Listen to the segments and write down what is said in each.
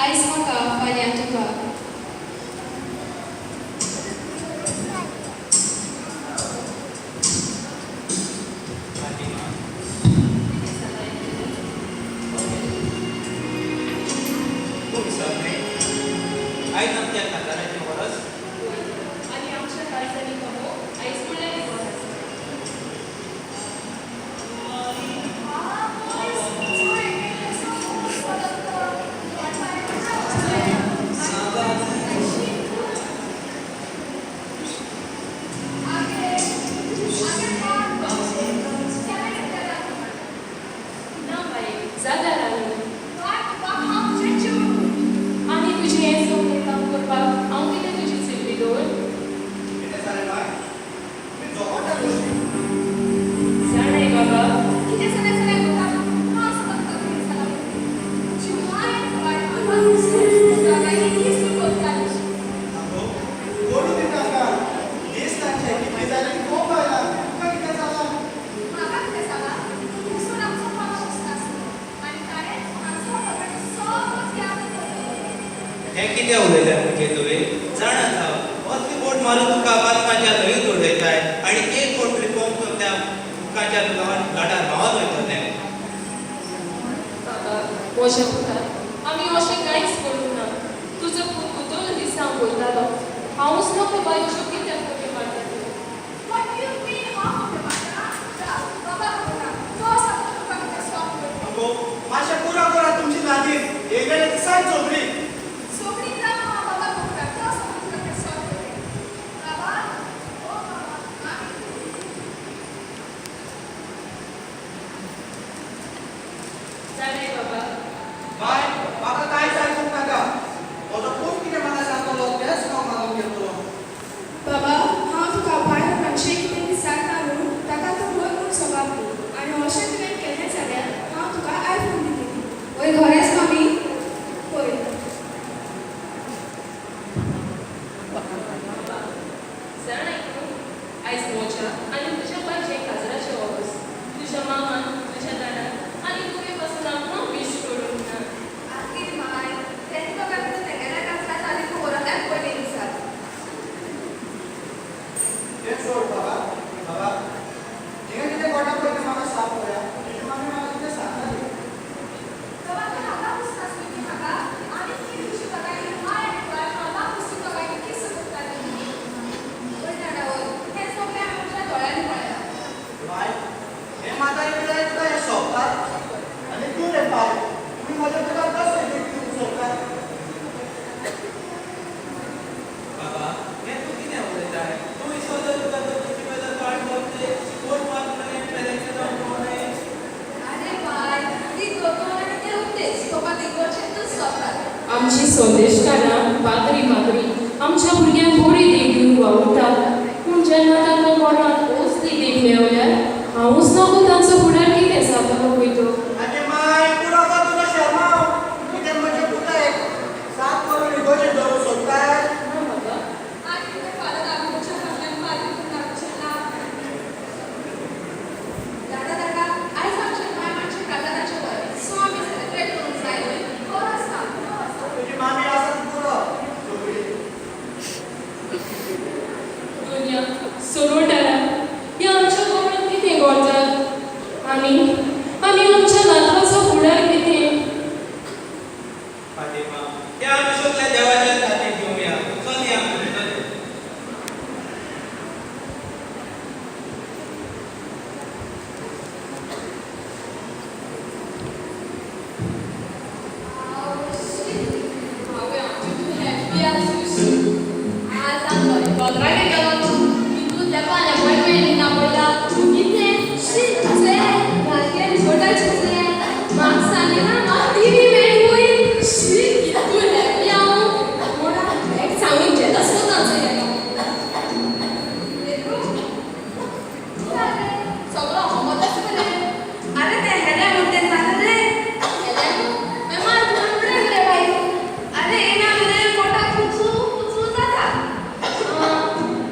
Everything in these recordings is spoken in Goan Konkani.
आयज म्हाका फाल्यां तुका. फातिमा, तूं विसरलें? आयज आमच्या काजाराचें वरस. आनी आमच्या काळजांनी खबो आयज म्हणल्यार खबर आसा. ना बाये, जाता राणी. आनी तुजें हें सगळें काम करपाक हांव कितें तुजी सिल्वीदोर? कितें जालें बाय? तुमी झगडटा कशीं? जाणाय बाबा. कितें जालें जाल्यार म्हाका हांव सांगता कितें जालां. तुजी मांय बाय किस करताली. आगो, बोलू दी ताका. दीस तांचे कितली जाली कोप आयला. तुका कितें जालां? म्हाका कितें जालां? दिसून आमचो पावस आसलो आनी ताणें आमचो बाबाचो सगळो त्याग केलो. हें कितें उलयलें म्हणजे तुवें? जाणा जाव, असली बोट मारून तुका बातमाच्या न्हंयेंत उडयताय आनी एक बोट लिपोवन तूं त्या उदकाच्या घाटार व्हांवत वयतलें. बाबा, म्हज्या पुता, आमी अशें कांयच करूंक ना. तुजो पूत उदोल दिसा वयतालो. हांवूच नको बाय अश्यो कित्याक खबरी मारता तूं? What do you mean हांव खबर मारता? राव, बाबा खबर ना. तो सांगता तुका कितें सॉल्व करता. आगो, मातशें पुरो करात तुमची नादीन. येयलेले दिसाय चोबरी. सोगळीं ना बाबा खबर ना. तो सांगता तुका कितें सॉल्व करता. बाबा, ओ बाबा, आमी जाणाय बाबा. बाय, म्हाका कांयच आयकूंक नाका. म्हजो पूत कितें म्हाका सांगतलो तेंच हांव मानून घेतलो. बाबा, हांव तुका बायल मातशें कितें विचारता न्हू, ताका तूं हय म्हूण जबाब दी. आनी अशें तुवें केलें जाल्यार हांव तुका आयफोन दितली. वय खरेंच मामी? हय. बाबा, जाणाय तूं, आयज म्हज्या आनी तुज्या बायचें काजराचें वरस. तुज्या मामान, तुज्या दादान आनी तुवें पासून आमकां वीश करूंक ना. आगीर माय, तें तुका तेगेल्या काजरा आनी खबर आसल्यार पयलीं दिसात. तें सोड बाबा. बाबा, हिंगा कितें घडटा पळय तें म्हाका सांग पळोवया. तुजी मामी म्हाका कितें सांगताली. बाबा, तूं हांगा पुसता की म्हाका आनी ती तुजी दोगांयनी माय आनी बाय हांगा पुसली दोगांयनी किस करताली. वय जाणा वय, हें सगळें हांवें तुज्या दोळ्यांनी पळयलां. बाय, हें म्हातारे पिरायेर तुका हें सोबता? आनी तूं रे बाय, तुमी म्हज्या पुताक कशें देख दिवंक सोदता? बाबा, हें तूं कितें उलयताय? तूं विसरलो तुका तुजी पयलो काड ते बोट मारून पेल्याचें जावन पळोवं. अरे बाय, ती दोतोर आनी ते उकतेच तुका इगर्जेंतूच सोबतात. आमची संदेशकारां पाद्री माद्री आमच्या भुरग्यांक बरी देख दिवन वावुरतात, पूण जेन्ना तांकां मरणांत असली देख मेवल्यार हांवूच नको तांचो फुडार कितें जातलो पळय तो. आनी माय, पुरो कर तुजो शेर्मांव. कितें म्हज्या पुताक सात करून इगर्जेंत दवरूंक सोदताय? ना बाबा. आनी ते फादर आमच्या फाटल्यान पाद्री आमचें ना. दादा, दादा, आयज आमच्या माय मातशें काजाराचें वरस, सो आमी सेलेब्रेट करूंक जाय न्हय? खरो आसा, खरो आसा. तुजी मामी आसा ती पुरो चोबरी. दुनिया सोरोटारा, ह्या आमच्या गोंयांत कितें घडटा आनी आनी आमच्या नातवाचो फुडार कितें? फातिमा, तें आमी सगळें देवाच्या हातीक दिवया. चल या फुडें, चल. हांवें आमची तूं हॅप्पी आसूशी. आज आमकां दोतोरागेर गेलो तूं तितून तेका अपॉयंटमेंट दिना पडला. कितें शी कसलें सारकें रिपोर्टार कसलें म्हाका सांगिना. म्हाका टिवी मेळ्ळी वयर. शी, कितू हॅप्पी हांव. कोणा एक सांगून जेलस जाता हेका. सगळो होमवर्क मरे. अरे ते हेल्या म्हणते जालें रे. हेल्या मागीर मार तुका रे बाई. अरे येना मरे, पोटाक कुचू कुचू जाता.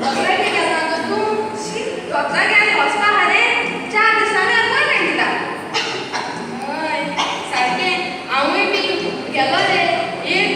दोतोरागेर गेला गो तूं? शी, दोतोरागेर आनी वचपा आहा रे. 4 दिसांनी अपॉयंटमेंट दिता. हय सारकें, हांवूय बी गेलो रे. एक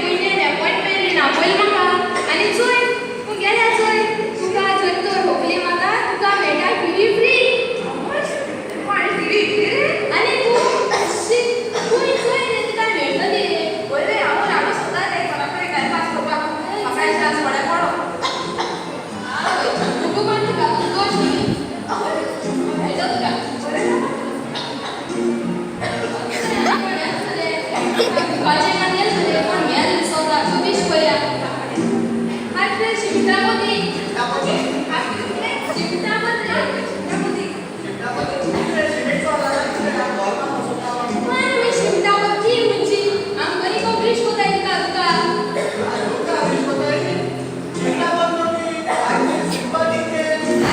दुखाचें कांदेल जालें कोण मेल दिसता तूं वीश करया. Hi friend, शिमिटापती. शिमिटापती. माय शिमिटापती म्हणजे आम बरी को ब्रिज कोताय दिता तुका.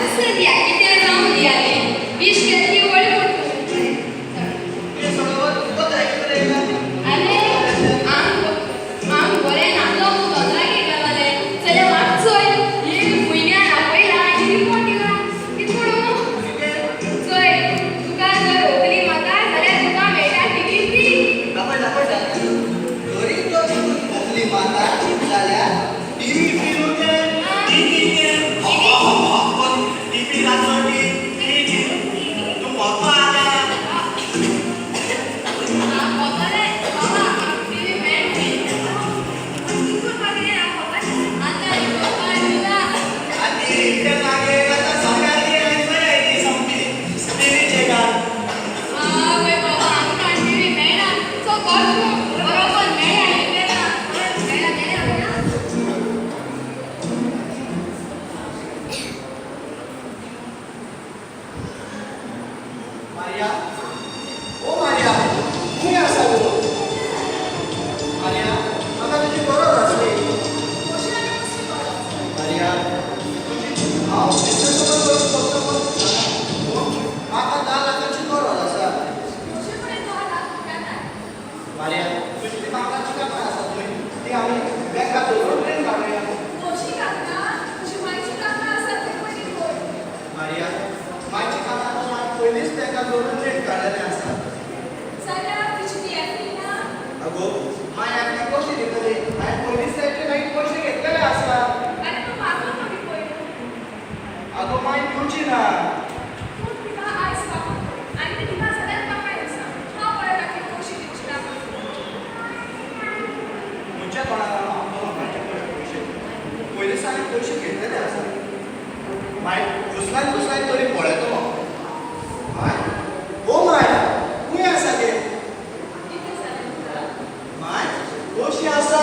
आसलें दिया कितें जावं दिया तें वीश केलें की व्हडली मोटी. आरे आम बरें नासलो तूं दोतोरागे गेलोले चले म्हाका चोय हे म्हयन्यान आपयला आनी रिपोर्ट दिला. कितें म्हणू चोय तुका जर व्हंकली माता जाल्यार तुका मेळटा टिवी फ्री. आं बाबा टिवी मेळटी आतां रिपोर्ट दिला. आवय बाबा आमकां टिवी मेळना सो कर तूं बरोबर मेळ्ळा मेळ्ळा मेळ्ळा मेळ्ळा. मारिया, ओ मारिया, खंय आसा गो? मारिया, म्हाका तुजी गरज आसली. मारिया, तुजी हांव बिजनेस ओपन करूंक सोदता पूण म्हाका 10 लाखांची गरज आसा. मारिया, तुजी ती बांकाची कामां आसा पळय ती आमी बँकाक दवरून रीण काडुया. मारिया, मायची कामां हांवें पयलींच बँकाक दवरून रीण काडलेलें आसा. आगो माय आपली कशी दितली? हांवें पयलींच तांचे मागीर पयशे घेतलेले आसा. आगो माय दिवची ना. खंयच्या कोणाक हांव लोकांचे पयशे पयलींच हांवें पयशे घेतलेले आसा. माय घुसलान घुसलान तरी पळयतलो. माय, ओ माय, खंय आसा गे? माय कशी आसा?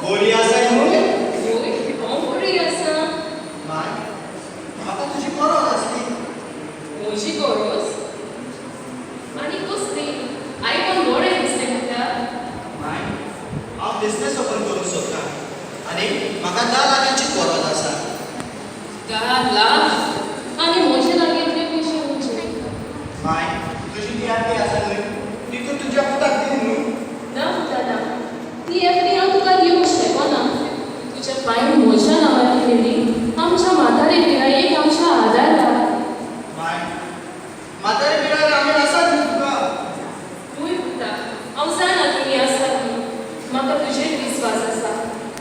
बरी आसा न्हय? वय, हांव बरी आसा. माय, म्हाका तुजी गरज आसली. म्हजी गरज आनी कसली आयकोन बरें दिसलें म्हाका. माय, हांव बिजनेस ओपन करूंक सोदतां आनी म्हाका 10 लाखांची गरज आसा. 10 लाख आनी म्हजे लागीं इतले पयशे खंयचे? माय, तुजी ती आरती आसा न्हय, ती तूं तुज्या पुताक दी न्हय. ना पुता ना, ती एफडी हांव तुका दिवंक शकना. तुज्या पायन म्हज्या नांवार केलेली आमच्या म्हातारे पिरायेक आमच्या आदाराक. माय, म्हातारे पिरायेर आमी आसात न्हय तुका. वय पुता, हांव जाणा तुमी आसात न्हू. म्हाका तुजेर विस्वास आसा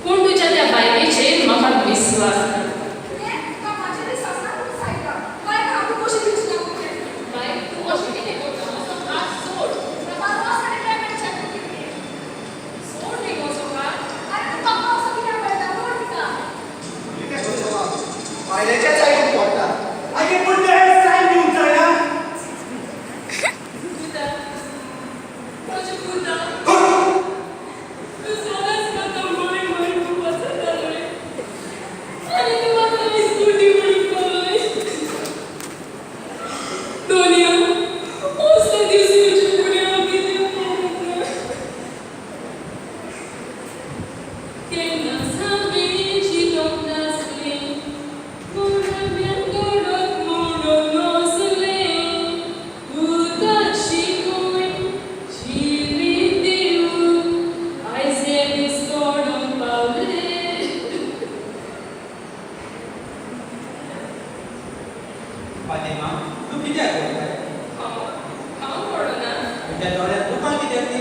पूण तुज्या त्या बायलेचेर म्हाका विस्वास ना. बाय, तूं अशें कितें करता? म्हजो हात सोड. सोड न्ही म्हजो हात. कितें करचो हांव? बायलेच्याच आयकूंक पडटा. आगे पूण तें सायन दिवंक जायना. पुता, म्हज्या पुता, तूं सदांच म्हाका मय मय तूं वचतालोय आनी तूं म्हाका विस्कुटी म्हणपालोय. दोनया, असले दीस येवचे फुडें हांव कितें पळोवंक. केन्ना हांवें चिंतूंक नासलें, कोणाव्यान घडत म्हणून नासलें. पुता शिकून जिवीत दिवन आयज हे दीस घडोवंक पावले. फातिमा, तूं कित्याक रडटाय? हांव हांव पडना. तुज्या दोळ्यांत दुकां कित्याक ती?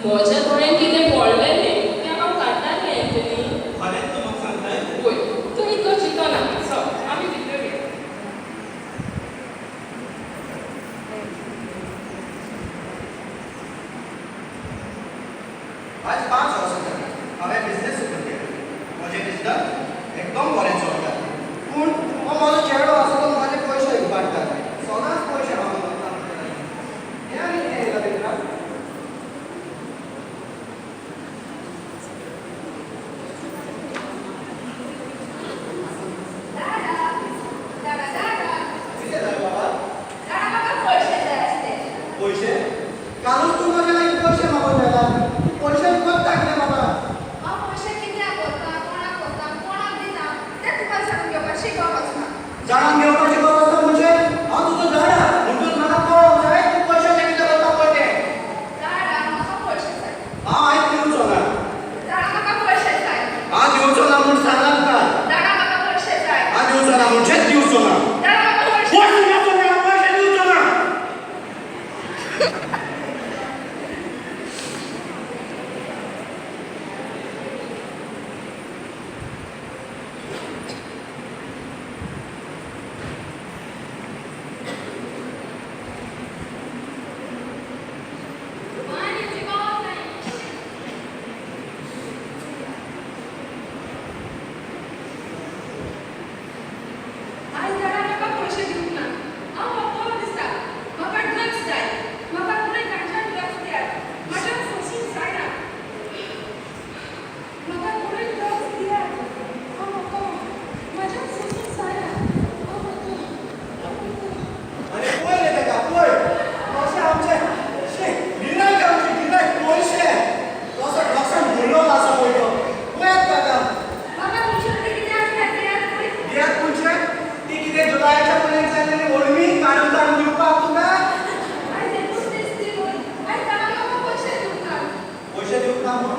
म्हज्या दोळ्यान कितें पडलें तें हांव काडटा न्ही एन्थनी. खरेंच तूं म्हाका सांगताय? वय, तूं इतलो चिंतो नाका. चल आमी भितर या. आज 5 वर्सां जालीं हांवें बिजनेस ओपन केलो. म्हजें बिजनेस एकदम बरें चलता. पूण हो म्हजो चेडो आसा तो म्हाजे पयशे इबाडटा. सदांच पयशे मागता. हें आनी कितें येयलां पेपरार? हांव खंयचेच दिवचो ना. दादा, म्हाका पयशे. पयशे दिवचो ना, पयशे दिवचो ना. आनी जिवाक नाही. आयज दादा म्हाका पयशे दिवंक ना. हांव वतलो दिसता. म्हाका ड्रग्स जाय. म्हाका तुवें गांजा ड्रग्स दियात. म्हज्यान सोंसूंक जायना. म्हाका कोणूय ड्रग्स दियात. हांव वतलो. म्हज्यान सोंसूंक जायना. हांव वतलो. हांव वतलो. आरे पळय रे ताका पळय, कशें आमचें शी गिरायक, आमचें गिरायक पयशे कसो ड्रग्सान भरलो आसा पळय तो. पळयात ताका. म्हाका तुमचे कडेन कितें आसल्यार दियात पळय. दियात खंयचे? ती कितें जुलायाच्या पर्यंत जाल्लेली होळमी काडून काडून दिवपाक तुका? आयज एकूच दीस दी न्हय. आयज दादा म्हाका पयशे दिवंक ना. पयशे दिवंक ना म्हूण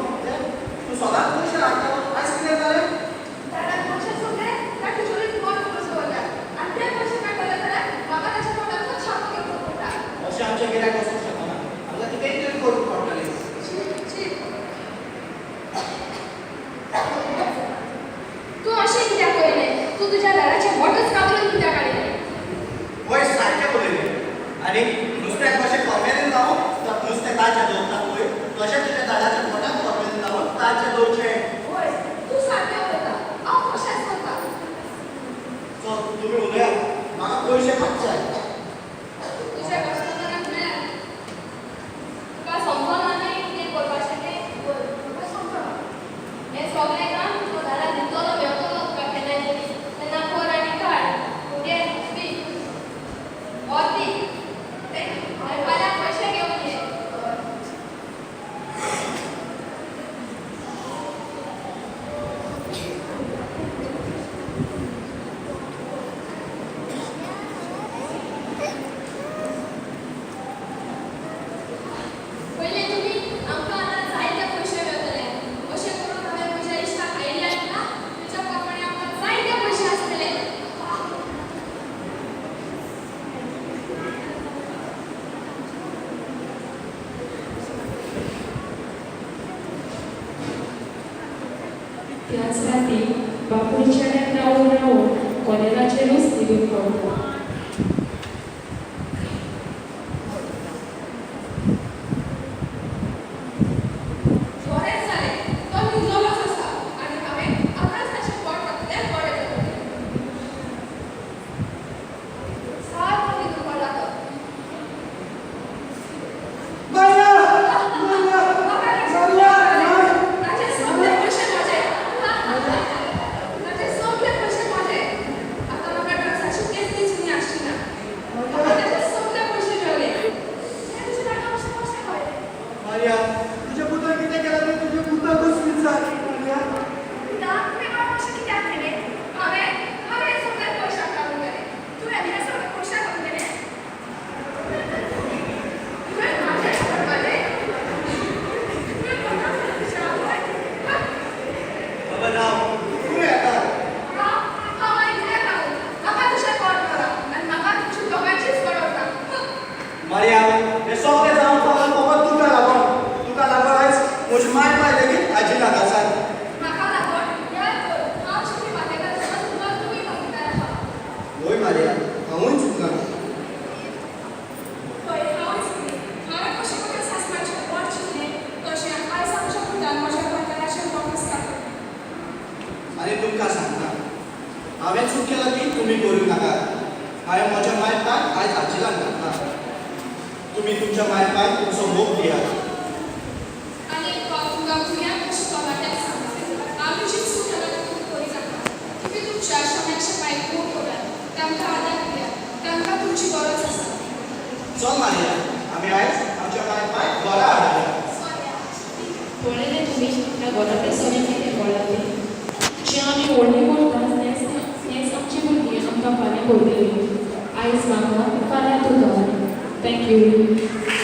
तूं सदांच पयशे हाडटा. आयज कितें जालें? दादा, पयशे सोंपले काय तिजोरींत बंद पयशे वतात आनी ते पयशे मेळटले जाल्यार म्हाका ताच्या पोटांतलो छाप घेवचो पडटा. अशें आमचें गिरायक वचूंक शकना. आमकां कितेंय तरी करूंक पडटलें. शी शी. तूं अशें कित्याक करिलें? तूं तुज्या दादाचें बोटच कातरून कित्याक काडिल्लें? वय, सारकें उलयलें. आनी नुस्त्याक कशें कॉर्मेलीन लावन नुस्तें ताजें दवरतात पळय, तशें तुज्या दादाच्या पोटाक कॉर्मेलीन लावन ताजें दवरचें. वय, तूं सारकें उलयता. हांव कशेंच करता. चल, तुमी उलयात, म्हाका पयशे मात जाय. तुज्या कस्टमराक मेळ. तुका समजना न्ही कितें करपाचें तें? म्हाका समजना. हें सगळें काम तुजो दादा दितलो, मेवतलो तुका केन्नाय तरी. तेन्ना कर आनी काड. घे दी हो दी. आनी फाल्यां पयशे घेवन ये. पयलीं तुमी आमकां आतां जायते पयशे मेळटले. अशें करून हांवें म्हज्या इश्टाक आयडिया दिला, तेच्या प्रमाणे आमकां जायते पयशे आसतले. त्याच राती बापूय चेड्याक रावून रावून कॉलेराचेरूच न्हिदून पडटा. बरेंच जालें. तो न्हिदलोच आसा आनी हांवें आतांच ताचें पोट कातल्यार बरें जातलें. सारको न्हिदून पडला तो. मारिया, मारिया, मारिया, माय. ताचे सगळे पयशे म्हजे. ताचे सगळे पयशे म्हजे. आतां म्हाका ड्रग्साची केसली चिंता आसची ना. म्हाका ताचे सगळे पयशे मेवले. हें तुजें नाका अशें कशें कळ्ळें? मारिया, तुज्या पुतान कितें केलां तें तुज्या पुताकूच विचार मारिया. ना, तुवें म्हाका अशें कित्याक केलें? हांवें हांवें सगळे पयशे काडून गेले. तुवें हे सगळे पयशे काडून गेले. तुवें म्हाजें करपाचें. तुवें म्हाका तुज्या आवय. बाबा राव, तूं येता. हांव हांव आनी कित्याक रावूं? म्हाका तुजें पोट भरा आनी म्हाका तुमची दोगांचीच गरज ना. मारिया, हें सगळें जावंक पावलें फकत तुका लागून. तुका लागून आयज म्हजी माय पाय लेगीत आजी आसात. म्हाका लागून याद कर, हांव शिकपी वाटेकार जावन तुका तुमी भागीदार आहा. वय मारिया, हांवूय चुकलां. पळय, हांवूय चुकलें. हांवें कशें म्हज्या सासणाचें पोट चिंतलें तशें आयज आमच्या पुतान म्हज्या भांगराचें बोटच काडलें. आनी तुमकां सांगता, हांवें चूक केला ती तुमी करूं नाकात. हांवें म्हज्या माय पायक आयज आजिलान घातला. तुमी तुमच्या माय पायक तुमचो मोग दियात. आनी तुमकां भुरग्यांक अशें तरणाट्यांक सांगता, आमी जी चूक केला ती तुमी करी नाका. तुमी तुमच्या शम्याच्या पांयक मोग करात, तांकां आदार दियात, तांकां तुमची गरज आसा. चल मारिया, आमी आयज आमच्या माय पायक घरा हाडया. पळयलें तुमी ह्या घरांतल्या सगळें कितें कळ्ळां तें? जें आमी व्हडलीं करता तेंच आमची भुरगीं आमकां फाल्यां करतलीं. आयज म्हाका, फाल्यां तुका. Thank you.